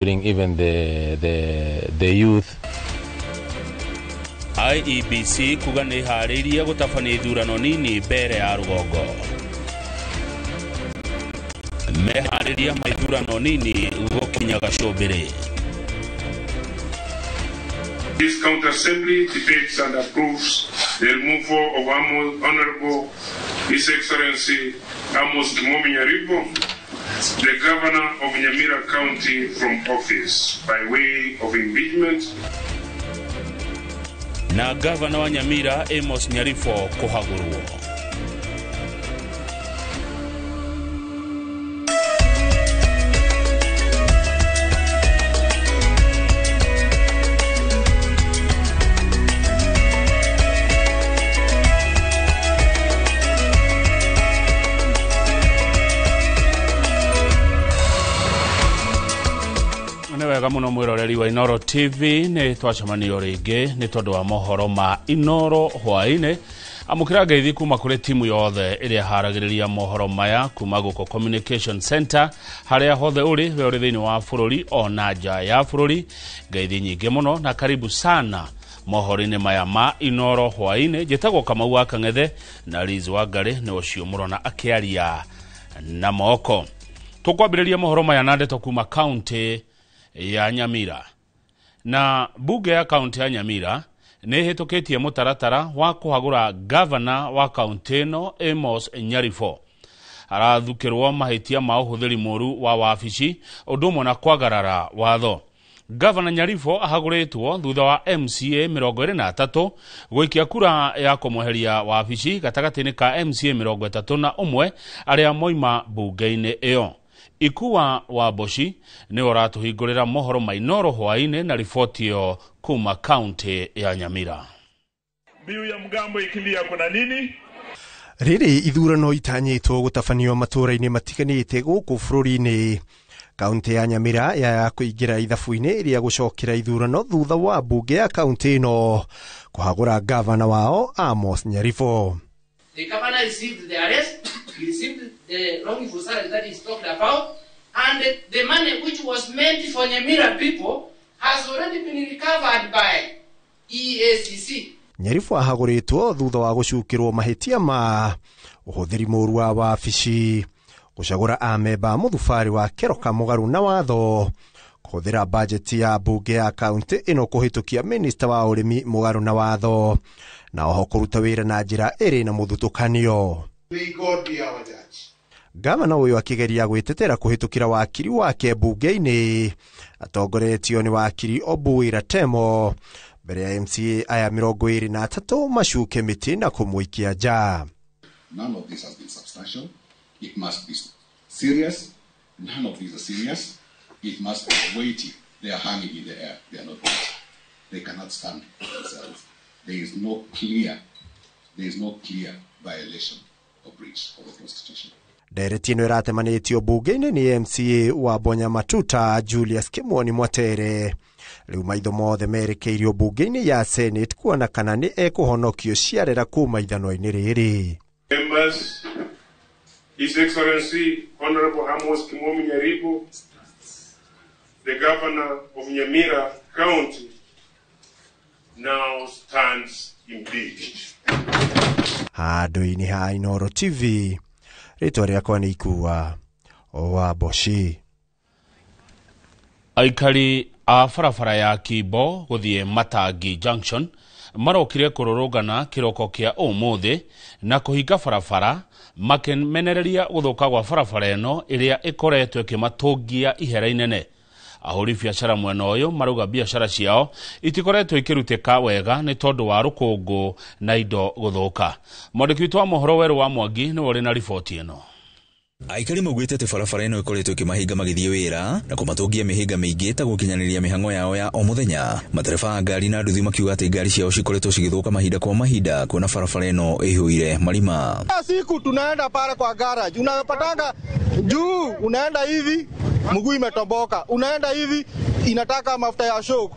Even the youth. IEBC kuga nĩ ĩharĩirie gũtabania ithurano nini mbere ya rũgongo. Meharĩria ma ithurano nini gũkinya gacũmbĩrĩ. This County Assembly debates and approves the removal of Honorable His Excellency Amos Kimomi Nyaribo, the Governor of Nyamira County, from office by way of impeachment. Na Governor wa Nyamira Amos Nyaribo kũhagũrwo. Wega muno mwiroreri wa Inooro TV, ni twacemanio ringi ni tondu wa mohoro ma Inooro hwaini. Amukira ngeithi kuma kuri timu yothe iria haragiriria mohoro maya kuma guko Communication Center haria hothe uri we uri thiini wa bururi ona nja ya bururi. Ngeithi nyingi muno na karibu sana mohoro-ini maya ma Inooro hwaini. Njitagwo Kamau wa Kang'ethe na Liz Wangari ni ucio murona akiaria na moko. Tukwambiriria mohoro maya na ndeto kuma kaunti ya Nyamira. Na bunge ya kaunti ya Nyamira nĩ ĩhĩtũkĩtie mũtaratara wa kũhagũra gavana wa kaunti ĩno Amos Nyaribo. Arathukĩrwo mahĩtia ma ũhũthĩri mũru wa wabici ũndũ ũmwe na kwagarara watho. Gavana Nyaribo ahagũrĩtwo thutha wa MCA 23 gũikia kura ya kũmweheria wabici gatagatĩ-inĩ ka MCA 31 arĩa moima bunge-inĩ ĩyo. Ikua wa Boshi ni ũratũhingũrĩra mohoro ma Inooro hwaini na riboti ĩyo kuma kaunti ya Nyamira. Mbiu ya mgambo ikilia kuna nini? Rĩrĩ ithurano itanyĩtwo gũtabanio matũũra-inĩ matiganĩte gũkũ bũrũri-inĩ. Kaunti ya Nyamira ya kũingĩra ithabu-inĩ rĩa gũcokera ithurano thutha wa mbunge ya kaunti ĩno kũhagũra gavana wao Amos Nyaribo. The governor received the arrest, he received the wrongful salary that is talked about, and the money which was meant for Nyamira people has already been recovered by EACC. Nyaribo ahagũrĩtwo thutha wa gũcukĩrwo mahĩtia ma ũhũthĩri mũru wa wabici, gũcagũra amemba mũthubarĩ wa Keroka mũgarũ na watho, kũhũthĩra bajeti ya mbunge ya kaunti ĩno kũhĩtũkia minista wa ũrĩmi mũgarũ na watho, na oho kũruta wĩra na njĩra ĩrĩ na mũthutũkanio. Gavana ũyũ akĩgeria gwĩtetera kũhĩtũkĩra wakiri wake mbunge-inĩ atongoretio nĩ wakiri Obuira Temo mbere ya MCA aya 23 macuke mĩtĩ na kũmũikia nja. None of this has been substantial. It must be serious. None of these are serious. It must be weighty. They are hanging in the air. They are not weighty. They cannot stand themselves. There is no clear violation or breach of the Constitution. Ndereti ĩno ĩratemanĩtio mbunge-inĩ nĩ MCA wa Bonya Matuta Julius Kimoni Mwatere. Rĩu maitho mothe merekeirio mbunge-inĩ ya Senate kuona kana nĩ ekũhonokio ciarera kuma ithanwa-inĩ rĩrĩ. Members, His Excellency Honorable Amos Kimomi Nyaribo, the Governor of Nyamira County, now stands impeached. Handũ-inĩ ha Inooro TV, rĩtwa rĩakwa nĩ Ikua wa Boshi. Aikari a barabara ya Kimbo gũthiĩ Matangi Junction marokire kũrũrũngana kĩroko kĩa ũmũthĩ na kũhinga barabara makĩmenereria gũthũka gwa barabara ĩno ĩrĩa ĩkoretwo ĩkĩmatũngia ihera inene. Ahũri biacara mwena ũyũ marauga biacara ciao itikoretwo ikĩrutĩka wega nĩ tondũ wa rũkũngũ na indo gũthũka. Mwandĩki witũ wa mohoro Werũ wa Mwangi nĩwe ũrĩ na riboti ĩno. Aikari maugĩte atĩ barabara ĩno ĩkoretwo ĩkĩmahinga magĩthiĩ wĩra na kũmatũngia mĩhĩnga mĩingĩ ta gũkinyanĩria mĩhang'o yao ya o mũthenya. Matereba a ngari na nduthi makiuga atĩ ngari ciao cikoretwo cigĩthũka mahinda kwa mahinda kuona barabara ĩno ĩihũire marima. Siku tunaenda pale kwa garage, unapatanga juu, unaenda hivi mguu imetomboka, unaenda hivi inataka mafuta ya shock.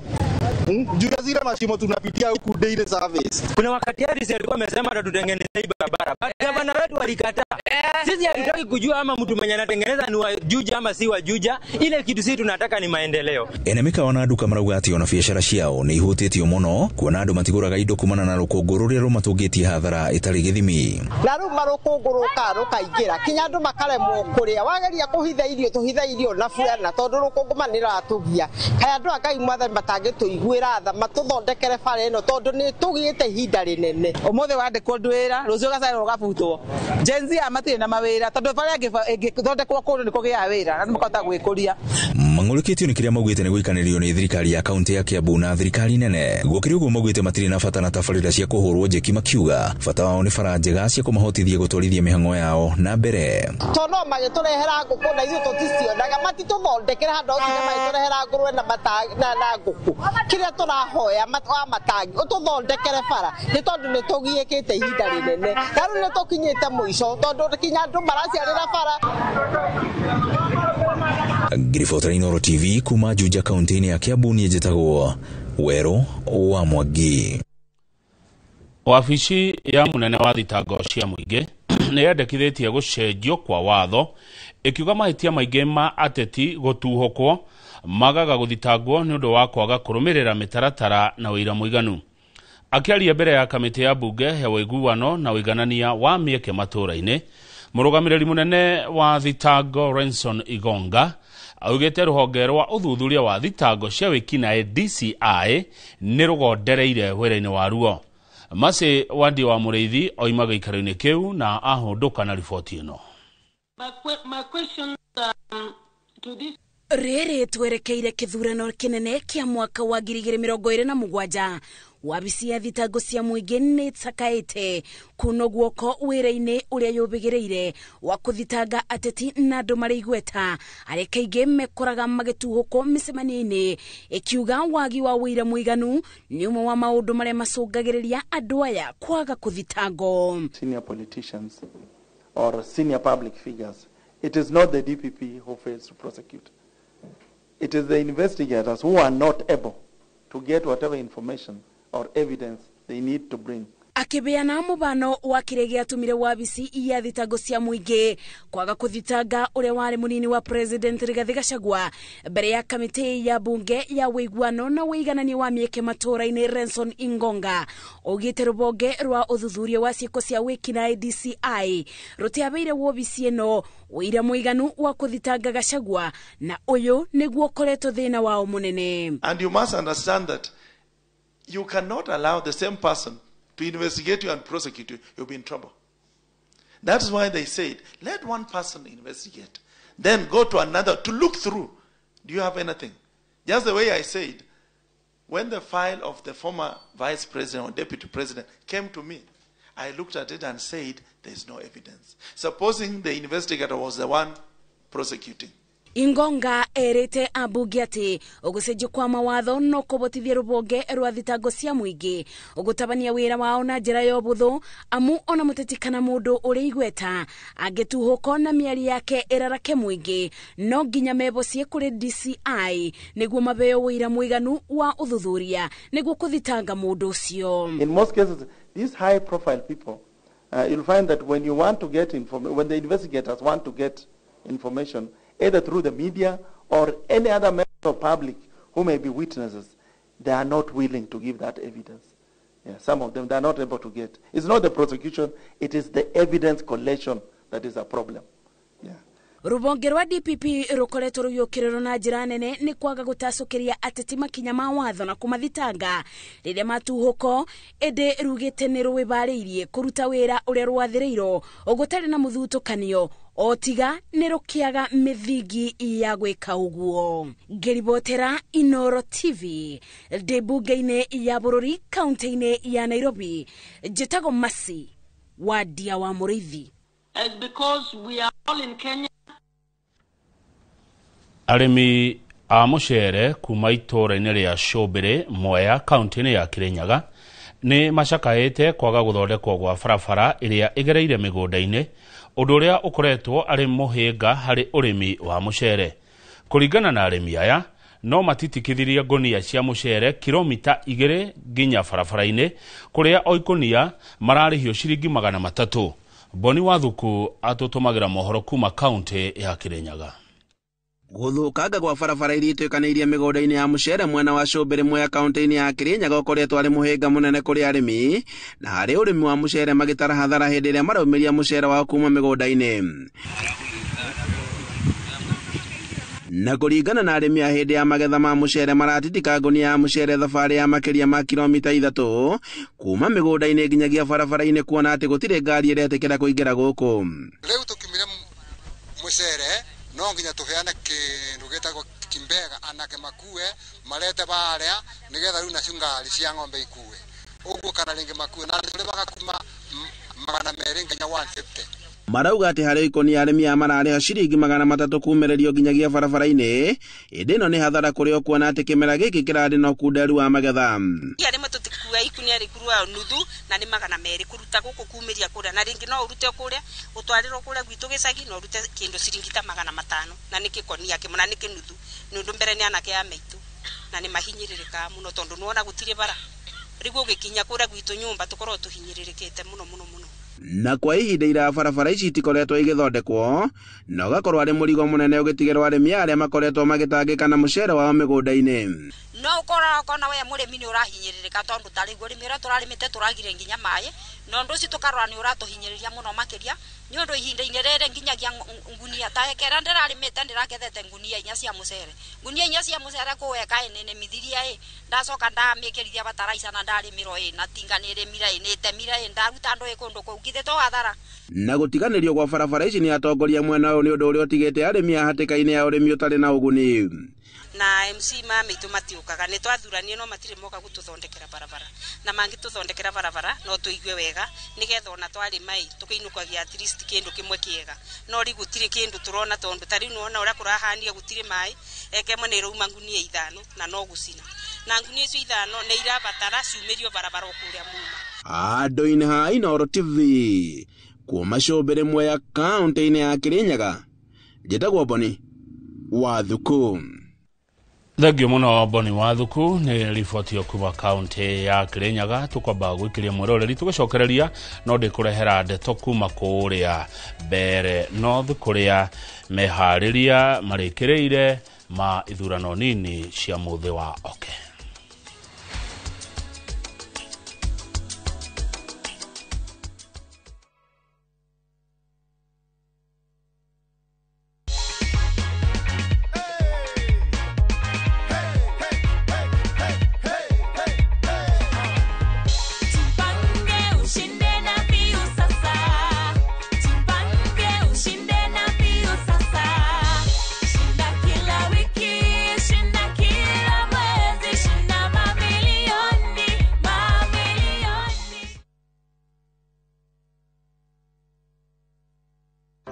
Juu ya zile mashimo tunapitia huku daily service. Kuna wakati Harris alikuwa amesema atatutengenezea hii barabara. Gavana wetu alikataa. Sisi hatutaki kujua ama mtu mwenye anatengeneza ni wa Juja ama si wa Juja. Ile kitu sisi tunataka ni maendeleo. Ene mĩkawa na nduka marauga atĩ ona biacara ciao nĩ ihutĩtio mũno kuona andũ matigũraga indo kumana na rũkũngũ rũrĩa rũmatũngĩtie hathara ĩtarĩ gĩthimi. Na rĩu marũkũngũ rũkaga rũkaingĩra kinya andũ makaremwo kũrĩa. Wageria kũhitha irio tũhitha irio na burana tondũ rũkũngũ ma nĩrũratũgia. Kaĩ andũ a Ngai Mwathani matangĩtũiguĩra tha matũthondekere bara ĩno tondũ nĩ tũgĩte ihinda rĩnene. Ũmũthĩ wandĩkwo wĩra rũciũ ũgacererwo ũgabutwo. Gen Z aya matirĩ na mawĩra tondũ bara ĩngĩthondekwo kũndũ nĩ kũgĩaga wĩra na nĩ makahota gwĩkũria. Mang'ũrĩkĩtio nĩ kĩrĩa maugĩte nĩ gũikanĩrio nĩ thirikari ya kaunti ya Kiambu na thirikari nene. Gũkĩrĩ ũguo maugĩte matirĩ na bata na tabarĩra cia kũhũrwo njeki makiuga bata wao nĩ bara njega cia kũmahotithia gũtwarithia mĩhang'o yao na mbere. Tondũ no magĩtũrehera ngũkũ na ithuĩ tũticionaga, matitũthondekere handũ nginya magĩtũrehera ngũrwe na na ngũkũ. Kĩrĩa tũrahoya wa matangi ũtũthondekere bara nĩ tondũ nĩ tũgiĩkĩte ihinda rĩnene. Na rĩu nĩ tũkinyĩte mũico tondũ kinya andũ maraciarĩra bara. Ngiribotera Inooro TV kuma Juja kaunti-inĩ ya Kiambu, niĩ njĩtagwo Werũ wa Mwangi. Wabici ya munene wa thitango cia mũingĩ nĩ yendekithĩtie gũcenjio kwa watho ĩkiuga mahĩtia maingĩ ma ateti gũtuhũkwo magaga gũthitangwo nĩ ũndũ wa kwaga kũrũmĩrĩra mĩtaratara na ũira mũiganu. Akĩaria mbere ya kamĩtĩ ya mbunge ya ũiguano na ũiganania wa mĩeke matũũra-inĩ, mũrũgamĩrĩri mũnene wa thitango Renson Igonga augĩte rũhonge rwa ũthuthuria wa thitango cia wĩkinaĩ DCI nĩ rũgondereire wĩra-inĩ waruo. Masi Wandi wa Mũrĩithi oima gĩikaro-inĩ kĩu na ahũndũka na riboti ĩno. Rĩrĩ twerekeire kĩthurano kĩnene kĩa mwaka wa 2027 wabici ya thitango cia mũingĩ nĩ ĩcakaĩte kuno guoko wĩra-inĩ ũrĩa yũbĩgĩrĩire wa kũthitanga ateti na andũ marĩ igweta arĩa kaingĩ mekoraga magĩtuhũkwo mĩcemanio-inĩ ĩkiuga wagi wa ũira mũiganu nĩ ũmwe wa maũndũ marĩa macũngagĩrĩria andũ aya kwaga kũthitangwo. Senior politicians or senior public figures, it is not the DPP who fails to prosecute. It is the investigators who are not able to get whatever information or evidence they need to bring. Akĩbeana mũbano wa kĩrĩa gĩatũmire wabici ya thitango cia mũingĩ kwaga kũthitanga ũrĩa warĩ mũnini wa President Rigathi Gachagua mbere ya kamĩtĩ ya bunge ya ũiguano na ũiganania wa mĩeke matũũra-inĩ Renson Ingonga augĩte rũhonge rwa ũthuthuria wa ciĩko cia wĩkinaĩ DCI rũtiabeire wobici ĩno ũira mũiganu wa kũthitanga Gachagua na ũyũ nĩguo ũkoretwo thĩna wao mũnene. And you must understand that you cannot allow the same person to investigate you and prosecute you, you'll be in trouble. That's why they said, let one person investigate, then go to another to look through. Do you have anything? Just the way I said, when the file of the former vice president or deputy president came to me, I looked at it and said, there's no evidence. Supposing the investigator was the one prosecuting. Ingonga erete ambunge atĩ ũgũcenjio kwa mawatho no kũbotithie rũhonge rwa thitango cia mũingĩ ũgũtabania wĩra wao na njĩra ya ũbũthũ amu ona mũteti kana mũndũ ũrĩ igweta angĩtuhũko na mĩario yake ĩrarake mũingĩ no nginya mebocie kũrĩ DCI nĩguo mabeo ũira mũiganu wa ũthuthuria nĩguo kũthitanga mũndũ ũcio. In most cases, these high profile people, you'll find that when you want to get information, when the investigators want to get information, either through the media or any other member of public who may be witnesses, they are not willing to give that evidence. Yeah, some of them, they are not able to get. It's not the prosecution, it is the evidence collection that is a problem. Yeah. Rũhonge rwa DPP rũkoretwo rũgĩũkĩrĩrwo na njĩra nene nĩ kwaga gũtacũkĩria ateti makinya ma watho na kũmathitanga rĩrĩa matuhũko ĩndĩ rugĩte nĩ rwĩbarĩirie kũruta wĩra ũrĩa rwathĩrĩirwo gũtarĩ na mũthutũkanio o tiga nĩ rũkĩaga mĩthingi ya gwĩka ũguo. Ngĩribotera Inooro TV ndĩ mbunge-inĩ ya bũrũri kaunti-inĩ ya Nairobi, njĩtagwo Masi Wandia wa Mũrĩithi. Because we are all in Kenya. Arĩmi a mũcere kuma itũũra-inĩ rĩa Cũmbĩrĩ Mwea kaunti-inĩ ya Kirinyaga nĩ macakaĩte kwaga gũthondekwo gwa barabara ĩrĩa ĩgereire mĩgũnda-inĩ ũndũ ũrĩa ũkoretwo arĩ mũhĩnga harĩ ũrĩmi wa mũcere. Kũringana na arĩmi aya No matitikithirie ngonia cia mucere kilomita 2 nginya barabara-inĩ kũrĩa o ikonia mararĩhio ciringi 300. Boni Wathuku atũtũmagĩra mohoro kuma kaunti ya Kirinyaga. Gũthũkanga gwa barabara iria ituĩkanĩirie mĩgũnda-inĩ ya mũcere mwena wa Cũmbĩrĩ Mwea kaunti-inĩ ya Kirinyaga ũkoretwo arĩ mũhĩnga mũnene kũrĩ arĩmi na harĩ ũrĩmi wa mũcere magĩtara hathara hĩndĩ ĩrĩa maraumĩria mũcere wao kuma mĩgũnda-inĩ. Na kũringana na arĩmi a hĩndĩ ya magetha ma mũcere maratitika ngũnia ya mũcere thabarĩ ya makĩria ma kilomita 3 kuma mĩgũnda-inĩ nginyagia barabara-inĩ kuona atĩ gũtirĩ ngari ĩretĩkĩra kũingĩra gũkũ. Rĩu tũkiumire mũcere no nginya tuheane kindu gitagwo kimbega anake makue marete baria nigetha riu nacio ngari cia ng'ombe ikue uguo kana ringi makue na turibaga kuma 200 nginya 150. Marauga atĩ harĩ ikonia arĩmi aya mararĩha ciringi 300 kumĩrĩrio nginyagia barabara-inĩ ĩndĩ ĩno nĩ hathara kũrĩ o kuona atĩ kĩmera gĩkĩ kĩrarĩ na ũkunderu wa magetha. Rĩmwe tũtikua ikunia rĩkurua nuthu na nĩ 200 kũruta gũkũ kumĩria kũrĩa na rĩngĩ no ũrute kũrĩa ũtwarĩrwo kũrĩa gwitũ gĩcagi na ũrute kĩndũ ciringi ta 500 na nĩ gĩkonia kĩmwe na nĩ kĩnuthu nĩ ũndũ mbere nĩ anake a maitũ na nĩ mahinyĩrĩrĩkaga mũno tondũ nĩwona gũtirĩ bara rĩu ũgĩkinya kũrĩa gwitũ nyũmba tũkorwo tũhinyĩrĩrĩkĩte mũno mũno mũno. Na kwa ihinda iraya barabara ici itikoretwo igĩthondekwo na ũgakorwo arĩ mũrigo mũnene ũgĩtigĩrwo arĩmi arĩa makoretwo magĩtangĩka na mũcere wao mĩgũnda-inĩ. No ũkoraga ũkona we mũrĩmi nĩ ũrahinyĩrĩrĩka tondũ ta rĩu ũrĩmi ũrĩa tũrarĩmĩte tũragire nginya maĩ na ũndũ ũcio tũkarora nĩ ũratũhinyĩrĩria mũno makĩria nĩ ũndũ ihinda-inĩ rĩrĩ nginyagia ngunia ta ĩrĩa ndĩrarĩmĩte ndĩragethete ngunia 4 cia mũcere ngunia 4 cia mũcere kũweka ĩ nĩnĩmithirie ĩ ndacoka ndamĩkĩrithia bataraica na ndarĩmĩrwo ĩ na tinga nĩrĩmire ĩ nĩtemire ĩ ndaruta andũ ĩ kũndũ kũu githĩ to hathara. Na gũtiganĩrio gwa barabara ici nĩ atongoria mwena ũyũ nĩ ũndũ ũrĩa ũtigĩte arĩmi a hatĩka-inĩ ya ũrĩmi ũtarĩ na ũguni. Na MC ma maitu matiũkaga nĩ twathuranie no matirĩ moka gũtũthondekera barabara na mangĩtũthondekera barabara no tũigue wega nĩgetha ona twarĩma ĩ tũkĩinũkagia at least kĩndũ kĩmwe kĩega no rĩu gũtirĩ kĩndũ tũrona tondũ ta rĩu nĩwona ũrĩa kũrahania gũtirĩ maĩ eke ĩmwe nĩ ĩrauma ngunia 5 na no gũcina na ngunia icio 5 nĩ irabatara ciumĩrio barabara o kũrĩa muma. Andũ-inĩ ha Inooro TV kuma Cũmbĩrĩ Mwea kaunti-inĩ ya Kirinyaga njĩtagwo Boni Wathuku. Thengio muno Boni Wathuku nĩ riboti yo kuma kaunti ya Kirinyaga. Tukwamba gwĩkĩria mwĩroreri tũgĩcokereria no ndĩkũrehera ndeto kuma kũrĩa Mbeere North kũrĩa meharĩria marĩkĩrĩire ma ithurano nini cia mũthĩ wa oke.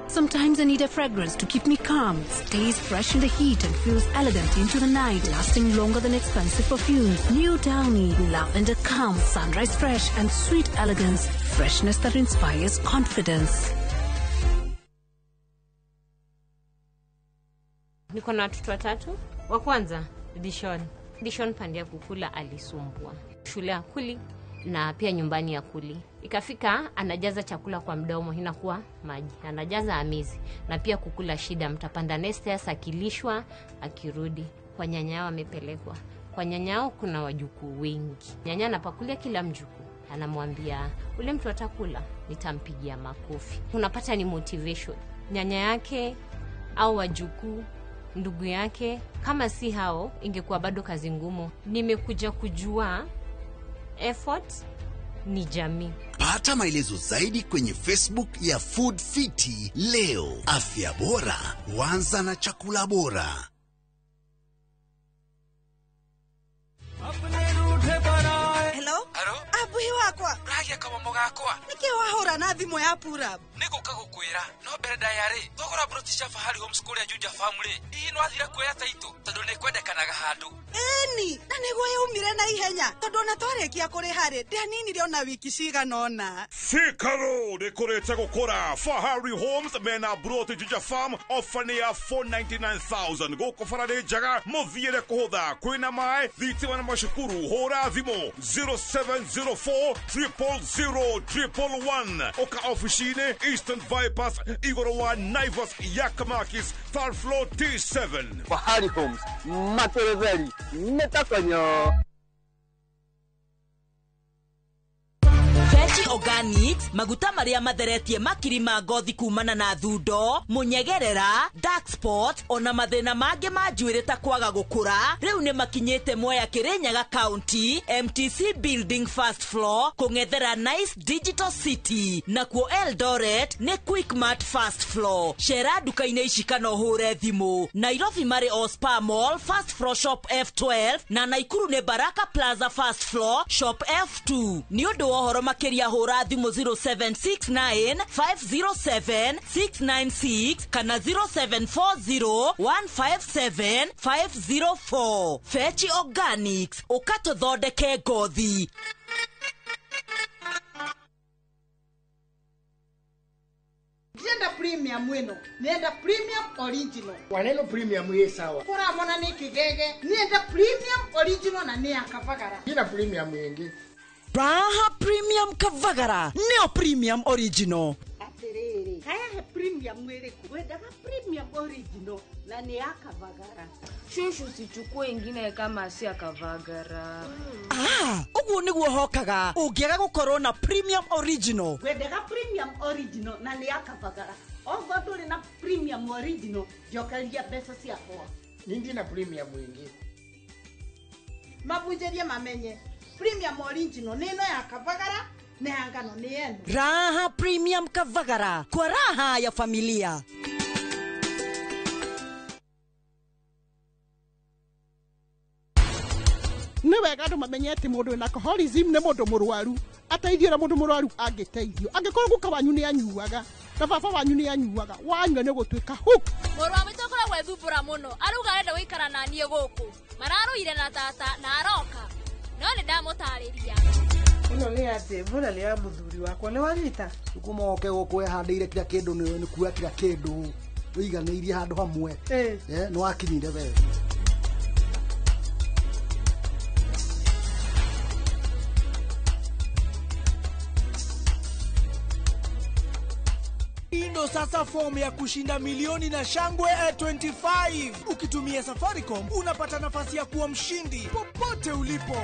Sometimes I need a fragrance to keep me calm, stays fresh in the heat and feels elegant into the night, lasting longer than expensive perfumes. New Downy, lavender calm, sunrise fresh and sweet elegance, freshness that inspires confidence. Niko na watoto watatu. Wa kwanza Dishon. Dishon pande ya kukula alisumbua. Shule akuli na pia nyumbani akuli. Ikafika anajaza chakula kwa mdomo inakuwa maji. Anajaza amizi na pia kukula shida, mtapanda nesters akilishwa akirudi. Kwa nyanya amepelekwa. Kwa nyanyao kuna wajukuu wengi. Nyanya anapakulia kila mjukuu. Anamwambia ule mtu atakula nitampigia makofi. Unapata ni motivation. Nyanya yake au wajukuu, ndugu yake, kama si hao ingekuwa bado kazi ngumu. Nimekuja kujua effort ni jamii. Pata maelezo zaidi kwenye Facebook ya Food Fiti leo. Afya bora huanza na chakula bora. Hello? Abuhi wakwa. Uragia kama mugakwa. Niki wahura na thimu ya Purab. Niguka gukwira no mbere ndayari thogora broti cia Fahari Homes kuria Juja Family. Ii no athira kuoya taito tondu ni kwendekanaga handu. Ĩni, na nĩguo yaumire na ihenya tondũ ona twarĩkia kũrĩha rĩ, ndĩaninire ona wiki cigana ũna. Thika Road ĩkũrĩte gũkũra. Fahari Homes mena broti Juja Farm ofa nĩ ya 499,000 gũkũ bara nĩ njega mũthiĩre kũhũtha kwĩna maĩ thitima na macukuru. Hũra thimũ 0704 000 111 ũka ofici-inĩ Eastern Bypass igũrũ wa Naivas Yakamakis third floor T7. Fahari Homes materetheri nĩtakonyo. Fechi Organics maguta maria matheretie makiri ma ngothi kumana na thundo munyegerera dark spot ona mathina mangi ma njuiri ta kwaga gukura riu ni makinyite Mwea Kirinyaga County MTC Building first floor kung'ethera Nice Digital City nakuo Eldoret ni Quickmart first floor. Cera nduka-inĩ ici kana ũhũre thimũ. Nairobi marĩ o Spa Mall first floor shop F12 na Naikuru nĩ Baraka Plaza first floor shop F2. Nĩ ũndũ wa ũhoro makĩria hũra thimũ 0769 507 696 kana 0740 157 504. Fechi Organics ũkatũthondeke ngothi. Ndienda premium ĩno, nenda premium original. Waneno premium ĩ sawa. Kũramona nĩ kĩgege, nenda premium original na nĩ ya Kavagara. Ina premium ĩngĩ. Raha Premium Kavagara neo premium original. Atiriri, haya he premium ĩrĩkũ? Wendaga premium original na nĩ ya Kavagara. Shushu sichukue ingine kama si ya Kavagara. Ah, uguo niguo hokaga ungiaga gukorwo na premium original. Wendaga premium original na nĩ ya Kavagara. Ogo ndũrĩ na premium original, njokeria mbeca ciakwa. Nindi na premium ĩngĩ. Mabunjerie mamenye premium original nĩ ĩno ya Kavagara na ya ngano nĩ ĩno. Raha Premium Kavagara kwa raha ya familia. Nĩ wega andũ mamenye atĩ mũndũ wĩna alcoholism nĩ mũndũ mũrwaru ateithio ũrĩa mũndũ mũrwaru angĩteithio. Angĩkorwo guka wanyu nĩ anyuaga na baba wanyu nĩ anyuaga, wanyua nĩ gũtuĩka hook. Mũrũ wa maitũ akoragwo ethumbũra mũno, arauga arenda gũikara na niĩ gũkũ. Mararũire na tata na aroka no nĩ ndamũtarĩria. Ĩno nĩ atĩ mbura nĩ ya mũthuri wakwa nĩ wanyita. Kuma oke gũkũ ehandĩire kila kĩndũ nĩ kuoya kila kĩndũ ũiganĩirie handũ hamwe. Nĩ wakinyire wega. Ndo sasa fomu ya kushinda milioni na shangwe 25. Ukitumia Safaricom unapata nafasi ya kuwa mshindi popote ulipo.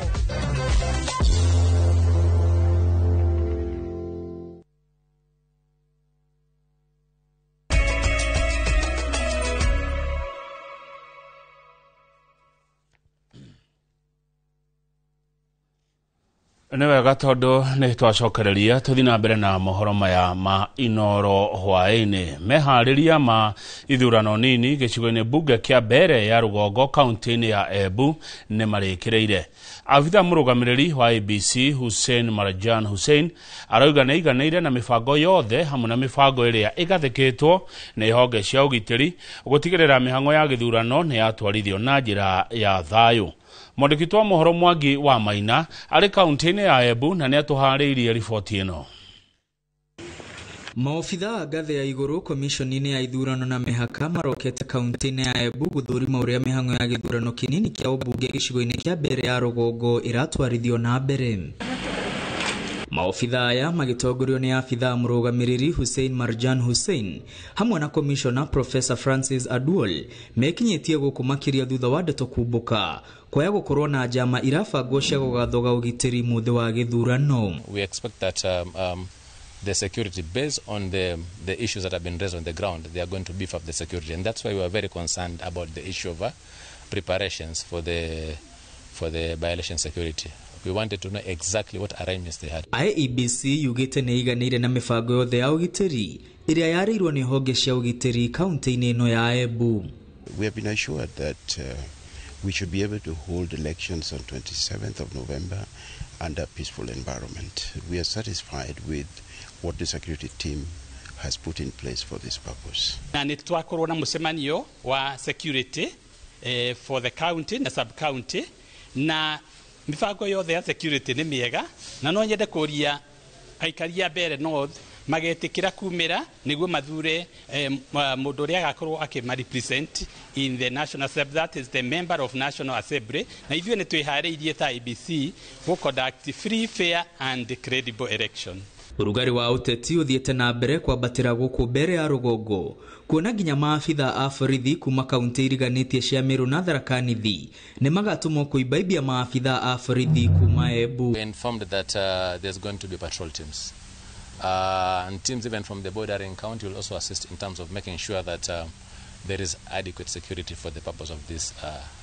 Nĩ wega tondũ nĩ twacokereria tũthiĩ na mbere na mohoro maya ma Inoro hwaĩ-inĩ. Meharĩria ma ithurano nini gĩcigo-inĩ mbunge kĩa mbere ya rũgongo kaunti-inĩ ya Embu nĩ marĩkĩrĩire. Abitha mũrũgamĩrĩri wa ABC Hussein Marjan Hussein arauga nĩ aiganĩire na mĩbango yothe hamwe na mĩbango ĩrĩa ĩgathĩkĩtwo nĩ honge cia ũgitĩri gũtigĩrĩra mĩhang'o ya gĩthurano nĩ yatwarithio na njĩra ya thayũ. Mwandĩki wa mohoro Mwangi wa Maina arĩ kaunti-inĩ ya Embu na nĩatũharĩirie riboti ĩno. Maobitha a ngathĩ ya igũrũ komishoni-inĩ ya ithurano na mĩhaka marokete kaunti-inĩ ya Embu gũthũrima ũrĩa mĩhang'o ya gĩthurano kĩnini kĩa ũmbunge gĩcigo-inĩ kĩa mbere ya rũgongo ĩratwarithio na mbere. Maobitha aya magĩtongorio nĩ abitha mũrũgamĩrĩri Hussein Marjan Hussein hamwe na komishona Professor Francis Aduol mekinyĩtie gũkũ makĩria thutha wa ndeto kumbũka kwaya gũkorwo na njama irabangwo cia gũgathoga ũgitĩri mũthĩ wa gĩthurano. We expect that the security based on the issues that have been raised on the ground, they are going to beef up the security, and that's why we are very concerned about the issue of preparations for the by-election security. We wanted to know exactly what arrangements they had. IEBC yugĩte nĩ ĩiganĩire na mĩbango yothe ya ũgitĩri ĩrĩa yarĩirwo nĩ honge cia ũgitĩri kaunti-inĩ ĩno ya Embu. We have been assured that we should be able to hold elections on 27th of November under a peaceful environment. We are satisfied with what the security team has put in place for this purpose. Na nĩ twakorwo na mũcemanio wa security for the county na sub county Na mibango yothe ya security nĩ mĩega, na no nyende kũria aikari a Mbeere North magetikira kumira niguo mathure mundu uria agakorwo akima represent in the National Assembly, that is the member of National Assembly. Na ithuĩ nĩ twĩharĩirie ta IEBC gũ conduct free, fair and credible election. Ũrugarĩ wa ũteti ũthiĩte na mbere kwambatĩra gũkũ Mbeere ya rũgongo, kuona nginya maabitha a borithi kuma kaunti iriganĩtie cia Meru na Tharaka Nithi nĩ magatũmwo kũimbaimbia maabitha a borithi kuma Embu. We informed that there's going to be patrol teams. And teams even from the bordering county will also assist in terms of making sure that there is adequate security for the purpose of this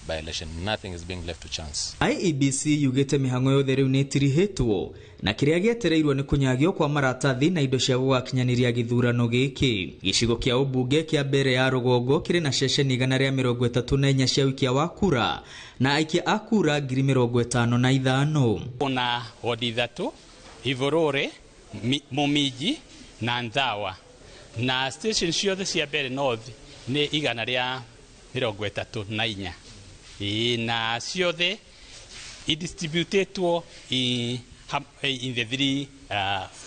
by-election. Nothing is being left to chance. IEBC yugĩte mĩhang'o yothe rĩu nĩ ĩtirihĩtwo na kĩrĩa gĩetereirwo nĩ kũnyagio kwa maratathi na indo cia gũgakinyanĩria gĩthurano gĩkĩ. Gĩcigo kĩa ũmbunge kĩa Mbeere ya rũgongo kĩrĩ na ceceni 134 cia ũikia wa kura na aikia a kura 55,000. Kuna wodi ithatũ, Ivorore, Mumiji na Nthawa, na station ciothe cia Mbeere North nĩ 134, na ciothe idistributetwo in the three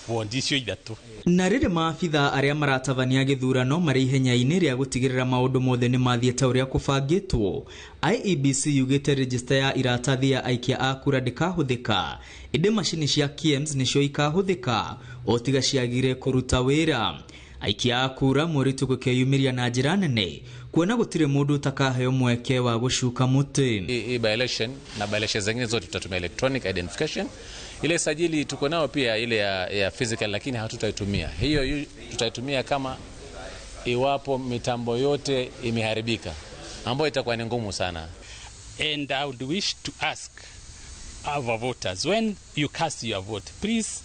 ward icio ithatũ. Na rĩrĩ maabitha arĩa maratabania gĩthurano marĩ ihenya-inĩ rĩa gũtigĩrĩra maũndũ mothe nĩ mathiĩ ta ũrĩa kũbangĩtwo, IEBC yugĩte register ya iratathi ya aikia a kura ndĩkahũthĩka, ĩndĩ macini cia KIEMS nĩcio ikahũthĩka o tiga ciagire kũruta wĩra. Aikia a kura mũrĩtu gũkeyumĩria na njĩra nene kuona gũtirĩ mũndũ ũtakaheo mweke wa gũcuka mũtĩ. Hii by-election na by-election zingine zote tutatumia electronic identification. Ile sajili tuko nao pia ile ya physical, lakini hatutaitumia. Hiyo tutaitumia kama iwapo mitambo yote imeharibika, ambayo itakuwa ni ngumu sana. And I would wish to ask our voters, when you cast your vote, please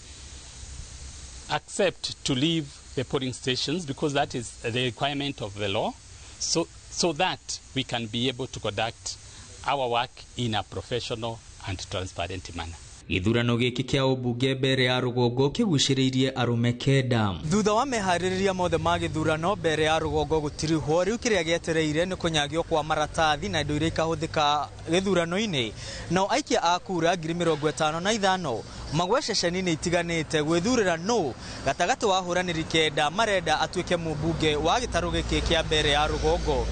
accept to leave the polling stations, because that is the requirement of the law, so that we can be able to conduct our work in a professional and transparent manner. Gĩthurano gĩkĩ kĩa ũmbunge Mbeere ya rũgongo kĩgucĩrĩirie arũme 9. Thutha wa meharĩrĩria mothe ma gĩthurano, Mbeere ya rũgongo gũtirihwo. Rĩu kĩrĩa gĩetereire nĩ kũnyagio kwa maratathi na indo iria ikahũthĩka gĩthurano-inĩ. Nao aikia a kura 55,000 magwe ceceni-inĩ itiganĩte gwĩthurĩra nũ gatagatĩ wa ahũranĩri 9 marenda atuĩke mũmbunge wa gĩtarũ gĩkĩ kĩa Mbeere ya rũgongo.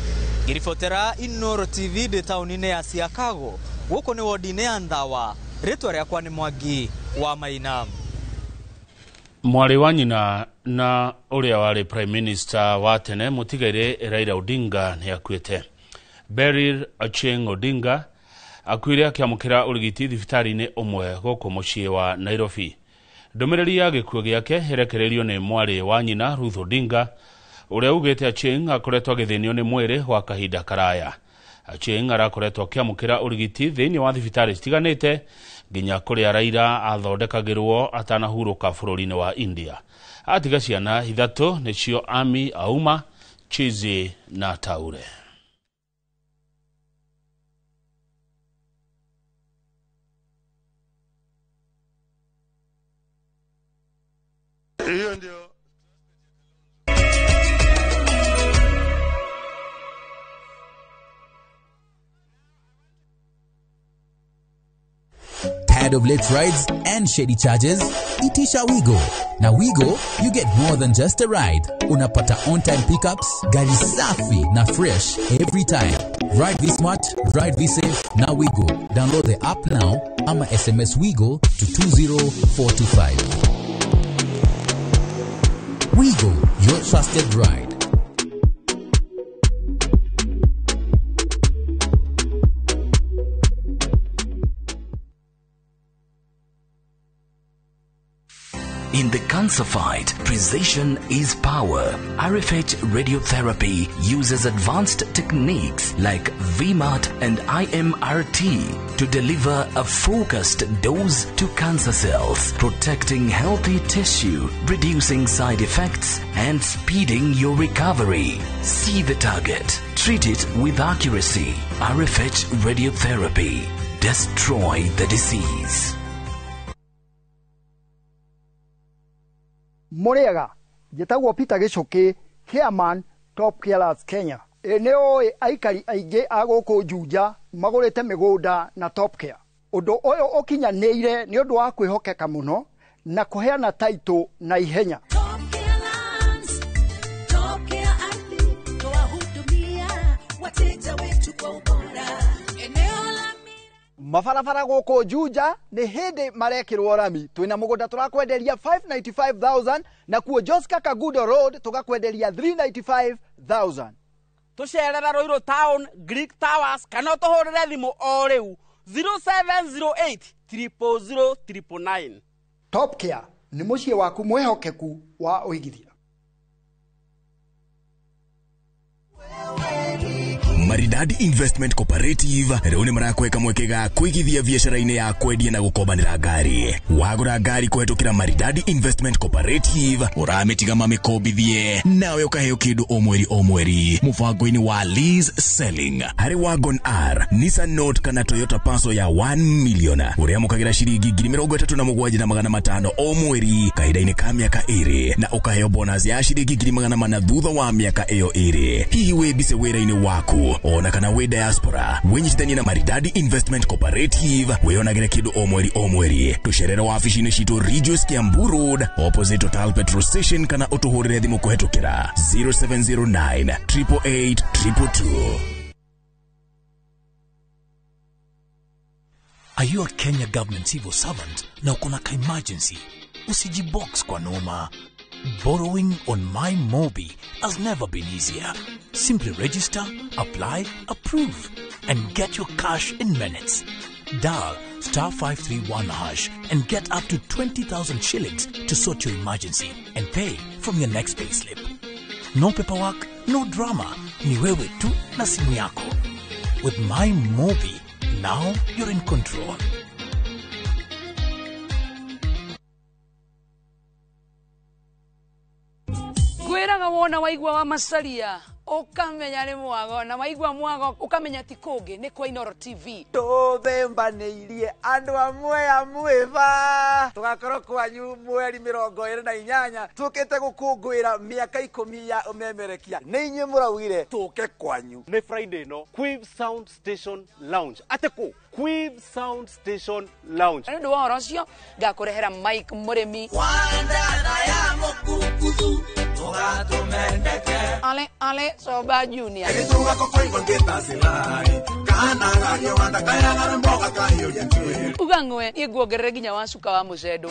Ngĩribotera Inooro TV ndĩ taũni-inĩ ya Siakago, gũkũ nĩ wodi-inĩ ya Nthawa. Rĩtwa rĩakwa nĩ Mwangi wa Maina. Mwarĩ wa nyina na ũrĩa warĩ Prime Minister wa tene mũtigairĩ Raila Odinga nĩ akuĩte. Beryl Achieng Odinga akuire akĩamũkĩra ũrigiti thibitarĩ-inĩ ũmwe gũkũ mũciĩ wa Nairobi. Ndũmĩrĩri ya gĩkuũ gĩake ĩrekereirio nĩ mwarĩ wa nyina Ruth Odinga, ũrĩa ugĩte Achieng akoretwo agĩthĩnio nĩ mwĩrĩ gwa kahinda karaya. Achieng arakoretwo akĩamũkĩra ũrigiti thĩinĩ wa thibitarĩ citiganĩte nginya kũrĩa Raila athondekagĩrwo atanahurũka bũrũri-inĩ wa India. Atiga ciana 3 nĩcio Ami, Auma, Chizi na Taure. Hiyo ndio. Tired of late rides and shady charges? Itisha Wigo. Na Wigo, you get more than just a ride. Unapata on-time pickups, gari safi na fresh every time. Ride be smart, ride be safe, na Wigo. Download the app now ama SMS Wigo to 20425. Wigo, your trusted ride. In the cancer fight, precision is power. RFH radiotherapy uses advanced techniques like VMAT and IMRT to deliver a focused dose to cancer cells, protecting healthy tissue, reducing side effects, and speeding your recovery. See the target. Treat it with accuracy. RFH radiotherapy. Destroy the disease. Mũrĩega, njĩtagwo Peter Gĩcũkĩ, chairman Top Carers Kenya. Ĩ nĩ ũĩ aikari aingĩ a gũkũ Juja magũrĩte mĩgũnda na Topcare. Ũndũ ũyũ ũkinyanĩire nĩ ũndũ wa kwĩhokeka mũno na kũheana taitũ na ihenya. Mabarabara gũkũ Juja nĩ hĩndĩ marekĩrwo rami. Twĩna mũgũnda tũrakwenderia 595,000 na kuo Joska Kagudo Road tũgakwenderia 395,000. Tũcerera Ruiru Town, Greek Towers kana ũtũhũrĩre thimũ o rĩu 0708 000 999. Topcare nĩ mũciĩ waku mwĩhokeku wa ũigithia. Maridadi Investment Cooperative rĩu nĩ marakweka mweke ga kũigithia biacara-inĩ ya kwendia na gũkombanĩra ngari. Wagũra ngari kũhetũkĩra Maridadi Investment Cooperative ũramĩtiga mamĩkombithie nawe ũkaheo kĩndũ o mweri o mweri mũbango-inĩ wa lease selling. Harĩ Wagon R, Nissan Note kana Toyota Passo ya 1 million ũrĩamũkagĩra ciringi 37,500 o mweri kahinda-inĩ ka mĩaka 2 na ũkaheo bonus ya ciringi 400 thutha wa mĩaka ĩyo 2. Hihi wĩ bice wĩra-inĩ waku ona kana wĩ diaspora, wĩnyitithanie na Maridadi Investment Cooperative wĩonagĩre kĩndũ o mweri o mweri. Tũcerere wabici-inĩ citũ Ridgeways Kiambu Road opposite Total Petrol Station kana ũtũhũrĩre thimũ kũhetũkĩra 0709 888 222. Are you a Kenya government civil servant na uko na ka-emergency? Usijibox kwa noma. Borrowing on My Mobi has never been easier. Simply register, apply, approve, and get your cash in minutes. Dial *531# and get up to 20,000 shillings to sort your emergency and pay from your next payslip. No paperwork, no drama. Ni wewe tu na simu yako. With My Mobi, now you're in control. Ngwĩraga wona waigua wa macaria ũkamenya nĩ mwago na waigua mwago ũkamenya ti kũngĩ nĩ kwa Inooro TV. Tũthembanĩirie andũ amwe amwĩva tũgakorwo kwanyu mweri 28 tũkĩte gũkũngũĩra mĩaka 10 ya ũmemerekia. Nĩ inyuĩ mũraugire tũke kwanyu. Nĩ Friday no Quiv Sound Station Lounge. Atĩkũ Quiv Sound Station Lounge. Nĩ ũndũ wa ũhoro ũcio ngakũrehera Mike Mũrĩmi. Ale ale Soba Junior. Uga ng'we niĩ nguongerere nginya wa cuka wa mũcendo.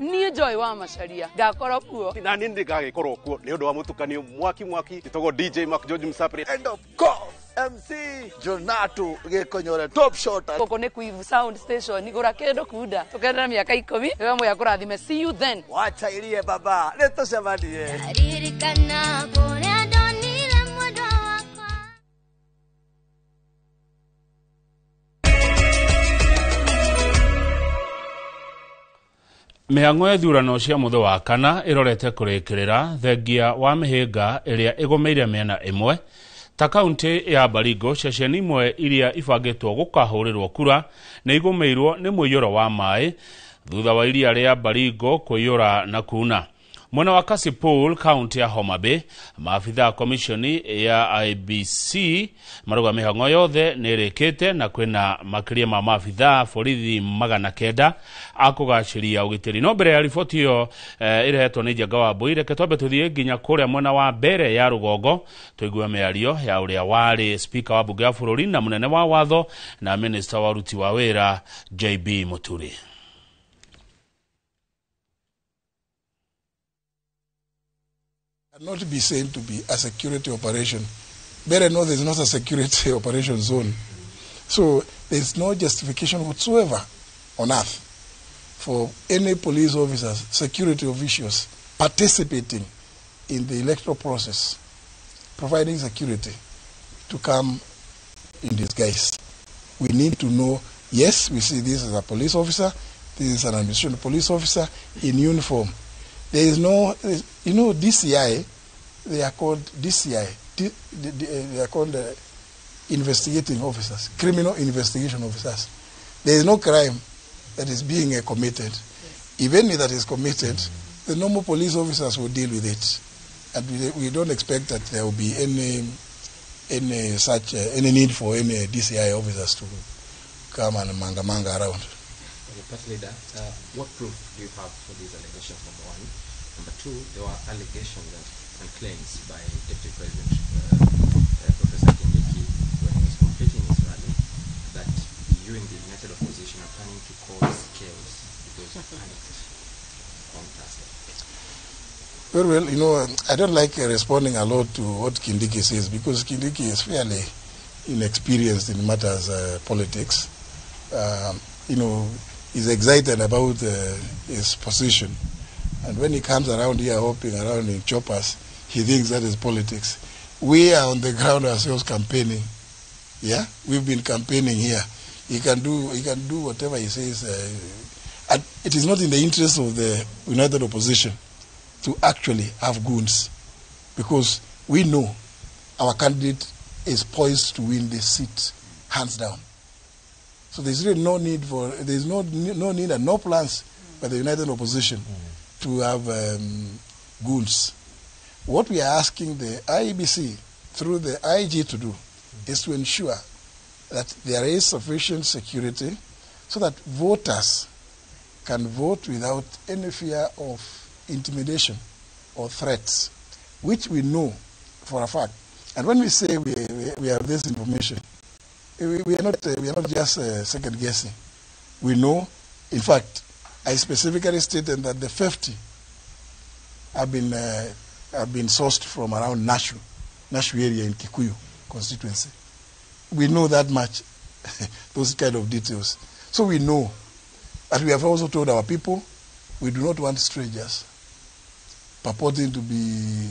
Niĩ Joy wa Macaria ngakorwo kuo. Na niĩ ndigagĩkorwo kuo nĩ ũndũ wa mũtukanio mwaki mwaki ĩtagwo DJ Mark George Msapri. And of course MC Jonato Gĩkonyore top shot. Gũkũ nĩ Quiv Sound Station igũra kĩndũ kunda tũkenera mĩaka 10 wewe moya kũrathime. See you then. Wachairie baba nĩ tũcemanie. Mĩhang'o ya ithurano cia mũthĩ wa kana ĩrorete kũrĩkĩrĩra thengia wa mĩhĩnga ĩrĩa ĩgũmĩire mĩena ĩmwe ta kaunti ya Baringo. Ceceni imwe iria ibangĩtwo gũkahũrĩrwo kura nĩ igũmĩirwo nĩ mũiyũro wa maĩ thutha wa iria rĩa Baringo kũiyũra na kuna. Mwena wa Kasipul kaunti ya Homa Bay, maabitha a komishoni ya IBC marauga mĩhang'o yothe nĩ ĩrĩkĩte na kwĩna makĩria ma maabitha borithi 900 a kũgacĩria ũgitĩri. No mbere ya riboti ĩyo ĩrehetwo nĩ Njenga wa Mbui, reke twambe tũthiĩ nginya kũrĩa mwena wa mbere ya rũgongo tũigue mĩario ya ũrĩa warĩ spika wa bunge ya bũrũri na mũnene wa watho na minista wa ũruti wa wĩra JB Muturi. Cannot be said to be a security operation. Better know there's not a security operation zone. So there's no justification whatsoever on earth for any police officers, security officials participating in the electoral process, providing security, to come in disguise. We need to know, yes, we see this as a police officer, this is an administration police officer in uniform. There is no, you know, DCI, they are called DCI. They are called investigating officers, criminal investigation officers. There is no crime that is being committed. If any that is committed, the normal police officers will deal with it. And we don't expect that there will be any such any need for any DCI officers to come and manga around. Okay, Party leader, what proof do you have for these allegations, number one? Number two, there were allegations and claims by Deputy President Professor Kindiki when he was completing his rally that you and the United Opposition are planning to cause chaos because you panicked on Thursday. Very well, you know, I don't like responding a lot to what Kindiki says because Kindiki is fairly inexperienced in matters politics. You know, he's excited about his position. And when he comes around here hopping around in choppers, he thinks that is politics. We are on the ground ourselves campaigning. Yeah, we've been campaigning here. He can do whatever he says. And it is not in the interest of the United Opposition to actually have goons, because we know our candidate is poised to win this seat, hands down. So there's really no need for, there's no need and no plans by the United Opposition to have goons. What we are asking the IEBC through the IG to do is to ensure that there is sufficient security so that voters can vote without any fear of intimidation or threats, which we know for a fact. And when we say we have this information, we are not just second guessing. We know, in fact, I specifically stated that the 50 have been sourced from around Nashu area in Kikuyu constituency. We know that much, those kind of details. So we know. And we have also told our people, we do not want strangers purporting to be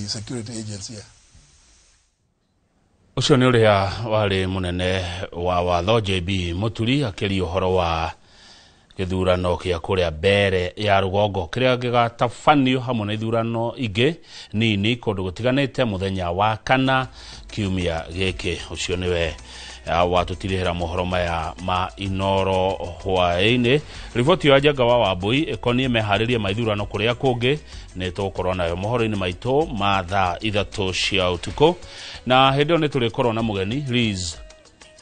security agents here. Ucio ni uria wari munene wa watho JB Muturi akiria uhoro wa githurano kia kuria mbere ya rugongo kiria gigatabanio hamwe na ithurano ingi nini kundu gutiganite muthenya wa kana kiumia giki. Ucio niwe watutirihira mohoro maya ma Inoro hwaini. Riboti ya Njenga wa Wambui ikonie meharirie ma ithurano kuria kungi ni tugukorwo nayo mohoro-ini maitu ma thaa 3 cia utuku, na hindi iyo ni turikorwo na mugeni Liz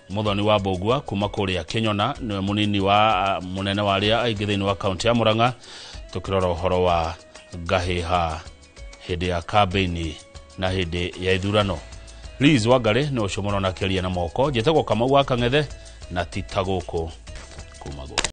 Muthoni wa Mbugua kuma kuria Kinyona, niwe munini wa munene wa aria aingi thiini wa kaunti ya Murang'a, tukirora uhoro wa ngahiha hindi ya kambeini na hindi ya ithurano. Liz Wangari no ucio mũrona akĩaria na moko. Njĩtagwo Kamau wa Kang'ethe na ti ta gũkũ kuma gũkũ.